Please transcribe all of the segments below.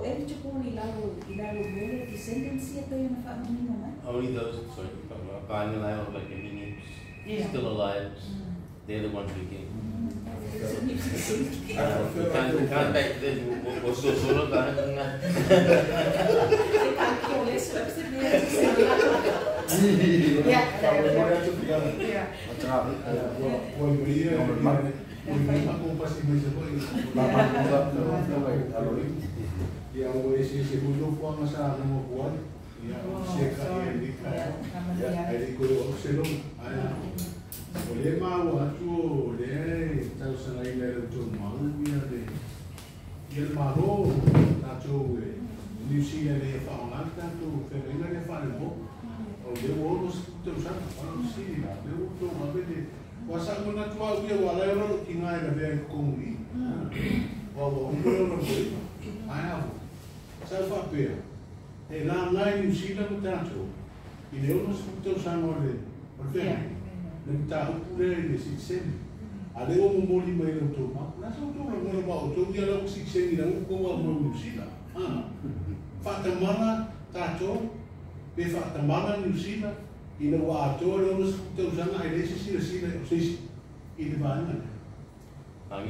O eligible i lalo mele descendancy e pei ona faamanino mai. Only those, sorry, buying allowed, like the Ninips, still alive, they're the ones we get. We can't back then, o so solo ka nga. E ka ki o le so se mea. Ua ia ua kompasi mai se foi. Ia ua ese ese hui lo fuanga sa no kuai. Ia se ka ia ni ka. Ai li ko o se lo. Ai. O le ma ua atu o le tau sanga ina le tau mau ia le ia le malo tatou e New Zealand e whaonga tatou whenenga le whare mo. O le ua ono tau sanga, whare si la, le ua tau mabe le Wa sa ngona tua uia wa lai ro ki ngai na vea i kongu i. Wa wa umbele ona koe. Ai aho. Sa whapea. E la ngai New Zealand mo tātou. I le ono tau sanga o le o le whenenga. Le mta upu le le citizen. A le o momoli mai le tau mau. Na sa tau la ngona wa o tau ia lau citizen i la upu wa mo New Zealand. Ah. Whaatamana tātou, pe whaatamana New Zealand, ina ua atoa le 60 tausaga ae leai se silasila o se isi i le vaega lea.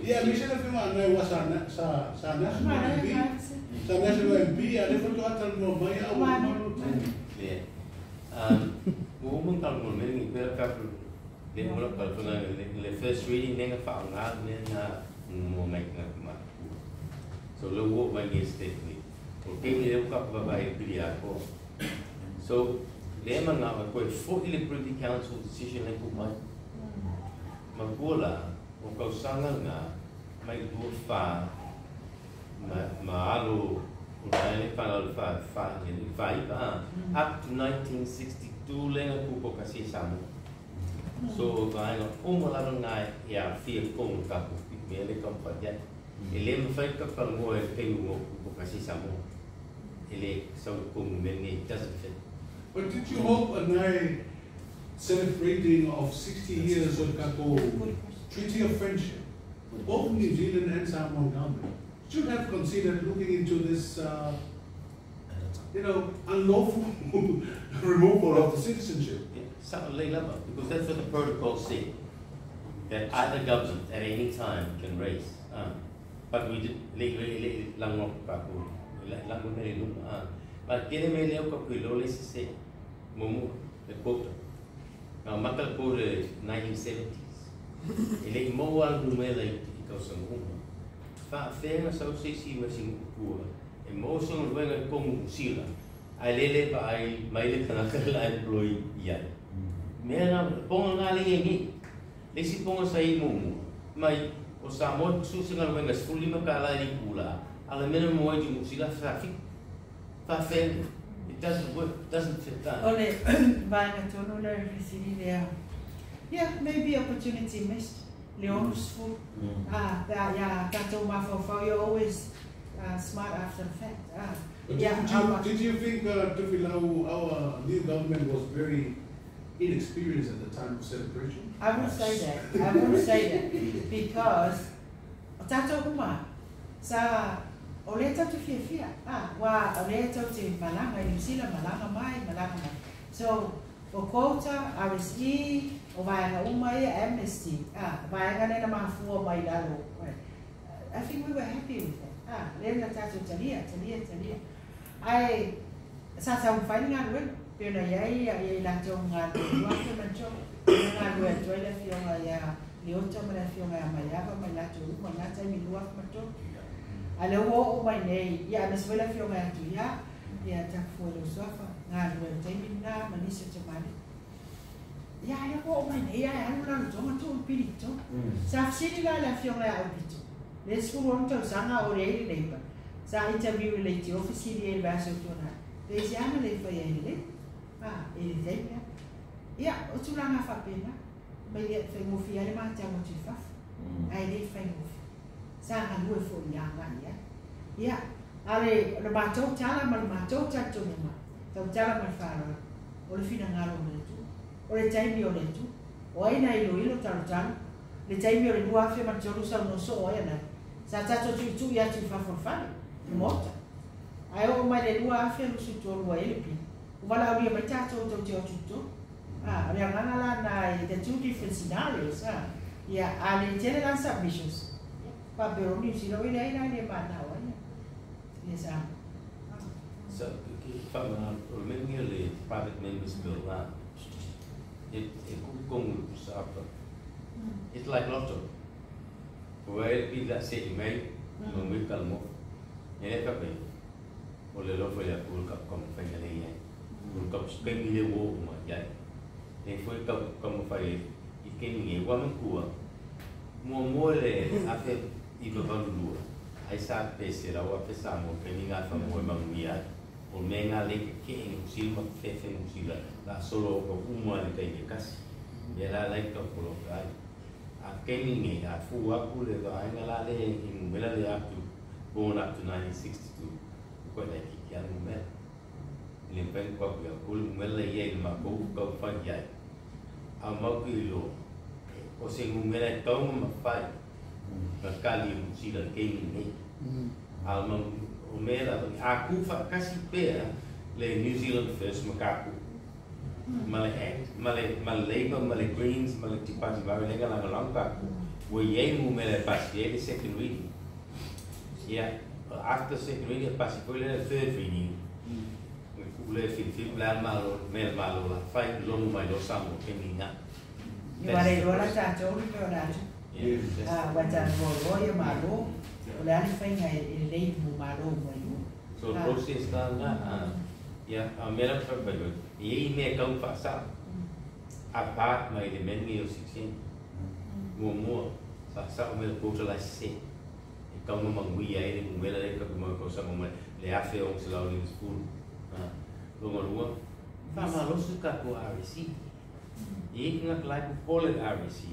Ia aemaise le afioga anai ua sa sa national MP, sa national MP, a le faatoa talanoa mai a ua malo. Yeah. Ua uma talanoa me ni pera ka le mo ka tona le first reading nenga fa nga ne na mo mai na ma. So le wo mai ni state ni. O ke ni le ka pa ba e pili a ko. So le ma nga ko e fo i le Privy Council decision le ku mai. Ma kula o kau sanga nga mai du fa ma ma alo o na le fa la fa fa le fa i pa up to 1962 lenga ku ko kasi samu. So vai no o la nga ya fia kon ka ku me le kam pa ya. E le ma fai ka pa ngo e pe ngo ku ko kasi samu. E le sa ko me ni it doesn't fit. But did you hope anai celebrating of 60 years of Kako Treaty of Friendship, both New Zealand and Samoan government should have considered looking into this, unlawful removal of the citizenship? Yeah, something lava, because that's what the protocol said. That either government at any time can raise. But we did le le le lango ka ko lango me lu but kene me le ko ko lo le se momu le quota. Now makal ko le 1970s. E le mo al numela i ka sa mo. Fa fe na sa se si ma si ku e mo so no venga como usila. Ai le le pa ai mai le kana la employee ia. Mea na ponga nga le ngi. Le si ponga sa i mumu. Mai o sa mo su se nga wenga sfuli ma kala i kula. Ala mena mo ai mu sila fa fi. Fa fe. It doesn't work, it doesn't fit that. O le vaega tonu le fesili lea. Yeah, maybe opportunity missed. Le 60. Ah, yeah, tatou mafaufau, you're always smart after the fact. Ah. But Yeah, did you, did you think, Tufilau, our new government was very inexperienced at the time of celebration? I won't say that. I won't say that because o tātou uma sa o le tātou fia ah wa o le tātou te malaga i New Zealand, malaga mai, malaga mai. So o quota RSE o vaega uma ia amnesty ah vaega lena mafua mai lalo. I think we were happy with that. Ah, le na tātou talia talia talia ai sa sa mfai le galuega pe ona iai ia i latou galue 2003 galue atu ai le afioga ia Leota ma le afioga ia Maiava ma i latou uma na taimi 2003. A le ua oo mai nei ia aemaise foi le afioga ia Tuia ia Takafua le Usuafa galue le taimi lena ma nisi o tamale ia le ua oo mai nei ae alu lalo toga tuu le pili i sa fesili la le afioga ia Aupito le 16 tausaga o le ai le Labour sa interview i le leitio fesili ai le vaiaso tuanai pe isi ana le fai ai lelei ah e le taimi lea ia o tulaga faapena mai le faigofie ai le matau atu i fafo ae le faigofie sa galue foʻi agai ai ia ale o le matou tala ma le matou talitonuga tautala ma le faaaloalo o le finagalo o le Atua o le taimi o le Atua o ai na iloilo talotalo le taimi o le 2003 saunoa soo ai anai sa tatou tuitui atu i fafo o le fale le maota. Ae oo mai le 2023 ua i ai le pili, ua valaaulia mai tatou tou te o atu i totonu. A, o le agaga la lena, the two different scenarios, a. Ia, a le tele la submissions, ia, faapea o Niu Sila, oi leai la e le manao ai ia Samoa. So, o le mea lenei o le Private Members Bill la, e ku'u tonu i le pusa apa. It's like lotto. Ua e le pili la se'i mai, ma mui kala mo. E le faapea, o le alofa i le Atua le kau taumafaiga lea e i ai. O le kau taimi lea ua oo mai ai. E foi kau taumafai i le taimi nei, ua matua, muamua le 1982, ai sa pe 100,000 Samoa taimi na whamoe manuia ai. O le mea ngā le ke e Niu Sila ma fefe Niu Sila, la solo o kau uma le taimi e kasi. Ia la lai kau poloka ai. A taimi nei, a fu aku le vaenga la le i numera le atu, born up to 1962, o koe lai ki kia numera. I le mpai kwa kuia, ko le numera le ia i le mako kau whai iai. A mau ki ilo, o se numera e taunga ma whai, ma kali i Niu Sila le keimi nei. A mau, o mea la, a ku whakasi pea le New Zealand First makaku. Ma le Act, ma le Labour, ma le Greens, ma le Te Pāti Māori, lenga langa langa kaku. Ua iai mu mea le pasi e le second reading. Yeah, after second reading, pasi foi le third reading. Me ku le whiri le malo, me malo la, whai lomu mai lo Samoa, ke mi ngā. Ia wa le iloa la tatou le pei ona atu. Yeah. Ua ta loaloa ia malo, o le a le faiga e lelei mo malo uma i luma. So process la ngā, ia, a mea la whai whai, i ei mea kau whaasao, a part mai le mea o 16, mua mua, whaasao me le quota lai se, e kau nga manguia e le ngumela le kaku mau kau sa ngumela, le afe o se lau ni school. Longa lua, whamalosu ka ko RSE. I ei ngā lai po pole le RSE,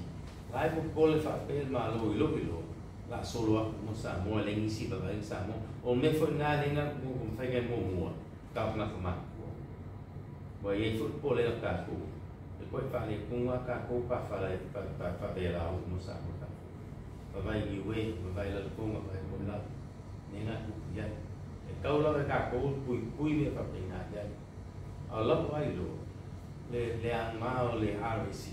lai po pole whaapel malo i lo i lo, la solo aku mo Samoa, le ngisi baba i Samoa, o me fo ngā le ngā mo whainga mua mua, kau ngā whamakua. Wa iei fo pole la kākou, e koe whaale kunga kākou pa whala e pa pa o mo Samoa kākou. Wawai i ue, wawai la kunga, wawai mo la, ne ngā kuku iai. E kau lawa e kākou, pui pui me whape ngā iai. A lau ai lo, le ang mao le RSE.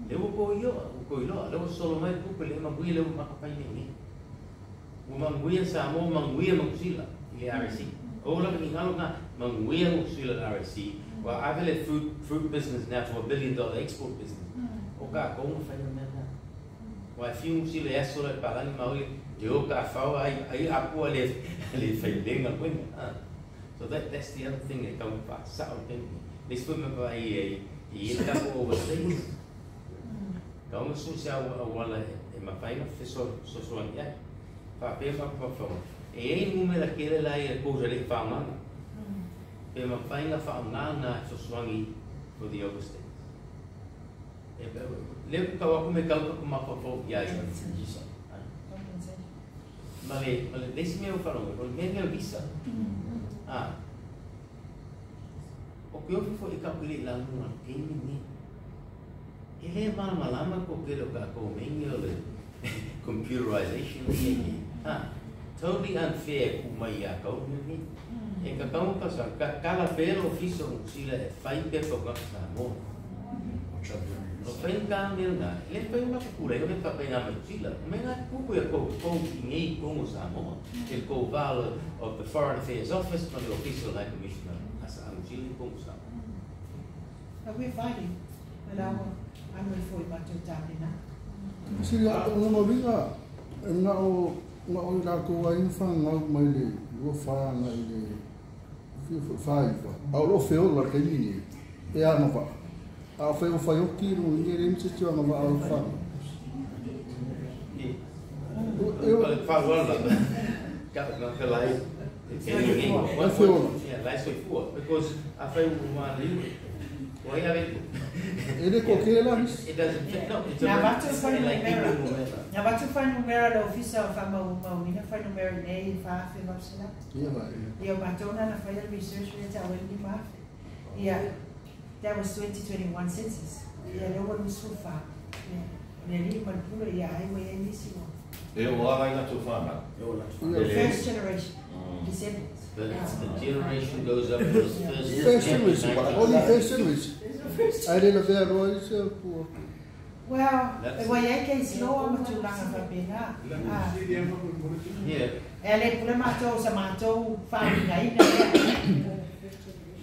Le ua ko ioa, ua ko iloa, le ua solo mai pupe le manguia le ua makapai nei nei. Ua manguia Samoa, manguia Manusila i le RSE. O la ni ngalo ngā, manguia Manusila le RSE. Wa ave le fruit business now to $1 billion export business. O ka konga whainga mea nā. Wa whiu Manusila e aso le palangi maui, e o ka whau ai apua le whailenga koinga. So that's the other thing that kau whaasao tēnei. Le sui me pa i i e tapo overseas. Kau nga susi au awala e mawhainga fesoasoani ai. Whapea mapawhawa. E ei ngumera kere lai e kousa le whaanganga. Pe mawhainga whaanganga fesoasoani for the overseas. E le kau aku me kau kaku mapawhawa i ai. Ma le lesi mea o wharonga, o le mea mea visa. O ke ofi fo i ka pili la nunga keimi ni. E le malamalama ko ke lo ka ko mengi o le computerization ni e. Totally unfair ku mai a kau ni. E ka kau ka sa ka kala pelo ofiso sila e fai pepo ka sa mo. O fai ka mea ngā, le fai ma ku kura, o le papai ngā mai sila. O me ngā kuku e kou kou i ngei kongo Samoa. E kou vala of the Foreign Affairs Office ma le Official High Commissioner asa anu sila i kongo Samoa. But we're fighting. But I'm ready for you to tap in. Sila, o ngā winga, e ngā o ngā o la kou ai whangau mai le lua whanga i le whaiwa. A o lo wheo la kei mini, e ana wha. A o wheo whai oki ro i e remse tua ngā wha o whanga. E o whanga la. Ka ngā ka lai. Lai wheo la. Yeah, lai soifua. Because a whai ua liu. Wai ave. E le ko ke la his. It doesn't fit. No, it's a Na vatu whanumera. Na vatu whanumera le ofisa o whama umauina whanumera nei whaafe mapsila. Ia vai. Ia matona na whai research le ta weli maafe. Ia that was 2021 census. Ia le ua nusu wha. Ia le li manpula ia ai wa ia nisi mo. E o ara ina tu whana. First generation. Descendants. But it's the generation goes up to the first First generation, only first generation. First. Ai le lavea loa i se pua. Well, That's- e ua iai keisi loa ma tulaga faapena. Ah. Yeah. E le pule matou sa matou faauigaina lea.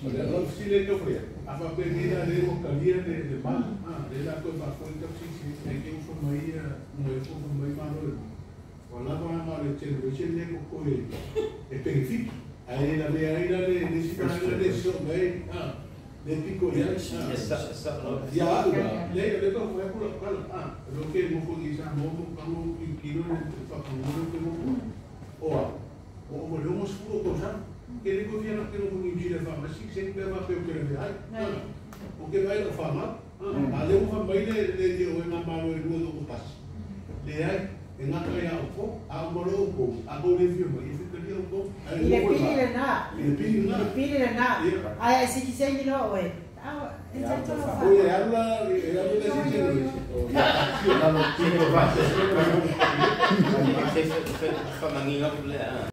O le lau fesili lea foi, a faapea le ua kalia le ma, le la koe faafoi tausisi, e ke ufo mai ia, mo e fofo mai malo e. O lava ma le generation le ko e e benefit. Ai la le ai la le le si pa la le so mai, le piko le Yes, sa lo. Ya la le le ko foi ko la kala, lo ke mo fo ni sa mo mo ka mo ki ki no le fa ko mo ke mo o a o mo le mo sfu ko sa ke le ko fia ke no ni jile fa ma si se pe ma pe ke le ai o ke vai lo fa ma a le mo fa mai le le le o na ma lo e lo ko pas le ai e ngata ya o ko a mo lo ko a ko le fi mo e fi ke le o ko I le pili lenā. Le pili I na le pili lenā. Ae sikiseigi loa oe. Ao, e tatou o e ala e ala le si se Se fa manginga le.